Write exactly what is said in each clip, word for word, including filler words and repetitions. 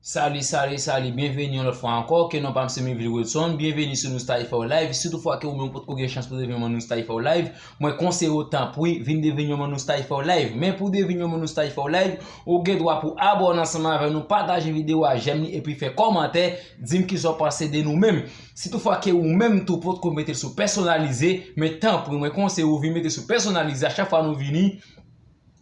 Sali, sali, sali, byenveni yon lòt fwa ankò, ke non pa m se Mivil Wilson, byenveni sou Nou Style for Life. Si toutfwa ke ou menm potko gen chans pou devyen yon manm Nou Style for Life, mwen konseye w tanpri, vin devyen yon manm Nou Style for Life. Men pou devyen yon manm Nou Style for Life, ou gen dwa pou abòne ansanm avè nou, pataje videyo a, jèm li, epi fè kòmantè, di m kisa w panse de nou menm. Si toutfwa ke ou menm tou potko mete l sou pèsonalize, men tanpri, mwen konseye w vin mete sou pèsonalize a chak fwa nou vini,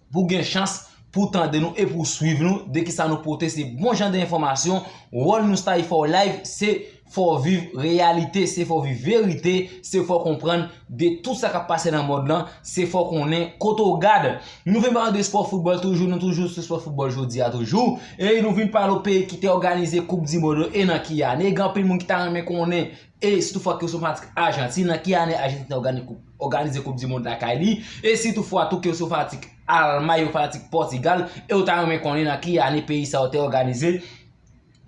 pou gen chans pou tande nou e pou swiv nou de kisa nou pote, se bon jan de enfòmasyon. Wòl Nou Style for Life, se fè w viv reyalite, se fè w viv verite, se fè w konprann de tout sa k ap pase nan mond lan, se fè w konnen kote w gad. Nou vin pale de spò foutbòl toujou, nou toujou sou spò foutbòl jodi a toujou, e nou vin pale w peyi ki te òganize Koup di Mond e nan ki ane. Gen anpil moun ki ta renmen konnen, e si toutfwa ke w se yon fanatik Ajantin, nan ki ane Ajantin te òganize koup, òganize Koup di Mond lakay li, e si toutfwa tou ke w se yon fanatik Almay, yon fanatik Pòtigal, e w ta renmen konnen nan ki ane peyi sa yo te òganize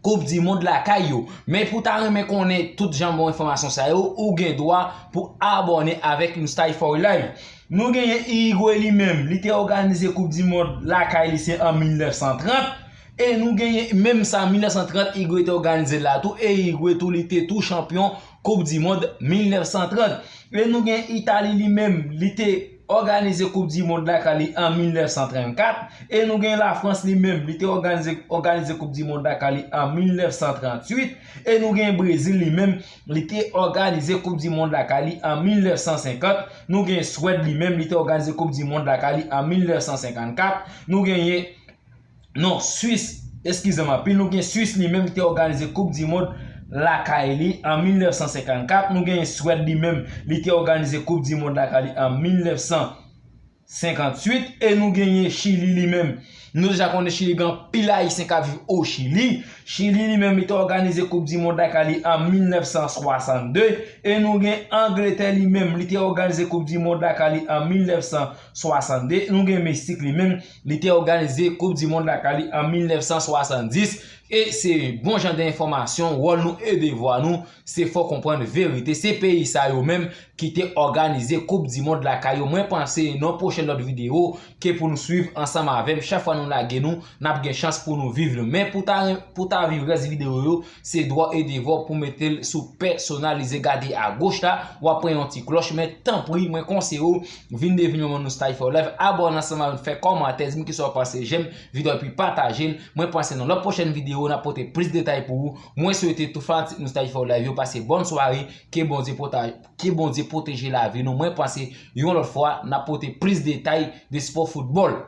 Koup di Mond lakay yo. Men pou w ta renmen konnen tout jan bon enfòmasyon sa yo, ou gen dwa pou abòne avèk Nou Style for Life. Nou genyen Uruguay li menm, li te òganize Koup di Mond lakay li se an mil nèf san trant. E nou genyen menm sa, mil nèf san trant, Uruguay te òganize l la tou, e Uruguay tou li te tou chanpyon Koup di Mond mil nèf san trant. E nou gen Itali li menm, li te òganize Koup di Mond lakay li an mil nèf san trannkat. E nou gen Lafrans li menm, li te òganize, òganize Koup di Mond lakay li an mil nèf san tranntuit. E nou gen Brezil li menm, li te òganize Koup di Mond lakay li an mil nèf san senkant. Nou gen Swèd li menm, li te òganize Koup di Mond lakay li an mil nèf san senkannkat. Nou genyen, non, Swis, eskize m anpil, nou gen Swis li menm, li te òganize Koup di Mond lakay li an mil nèf san senkannkat. Nou genyen Swèd li menm, li te òganize Koup di Mond lakay li an mil nèf san senkanntuit. E nou genyen Chili li menm. Nou deja konnen Chili gen anpil Ayisyen k ap viv o Chili. Chili li menm, li te òganize Koup di Mond lakay li an mil nèf san swasannde. E nou gen Angletè li menm, li te òganize Koup di Mond lakay li an mil nèf san swasannde. Nou gen Meksik li menm, li te òganize Koup di Mond lakay li an mil nèf san swasanndis. E se bon jan de enfòmasyon, wòl nou e devwa nou, se fè w konprann verite. Se peyi sa yo menm ki te òganize Koup di Mond lakay yo. Mwen panse nan pwochèn lòt videyo ke pou nou swiv ansanm avè m. Chak fwa nou lage nou, n ap gen chans pou nou viv nou. Men pou ta, pou ta viv rès videyo yo, se dwa e devwa w pou mete l sou pèsonalize. Gade agoch la, w ap pran yon ti klòch. Men tanpri, mwen konseye w, vin devyen yon manm Nou Style for Life. Abòne ansanm avè m, fè kòmantè, di m kisa w panse, jèm videyo epi pataje l. Mwen panse nan lòt pwochèn videyo, n ap pote plis detay pou ou. Mwen swete tout fanatik Nou Style for Life yo pase bòn sware, ke Bondye pwota-, ke Bondye pwoteje lavi nou. Mwen panse yon lòt fwa, n ap pote plis detay de spò foutbòl.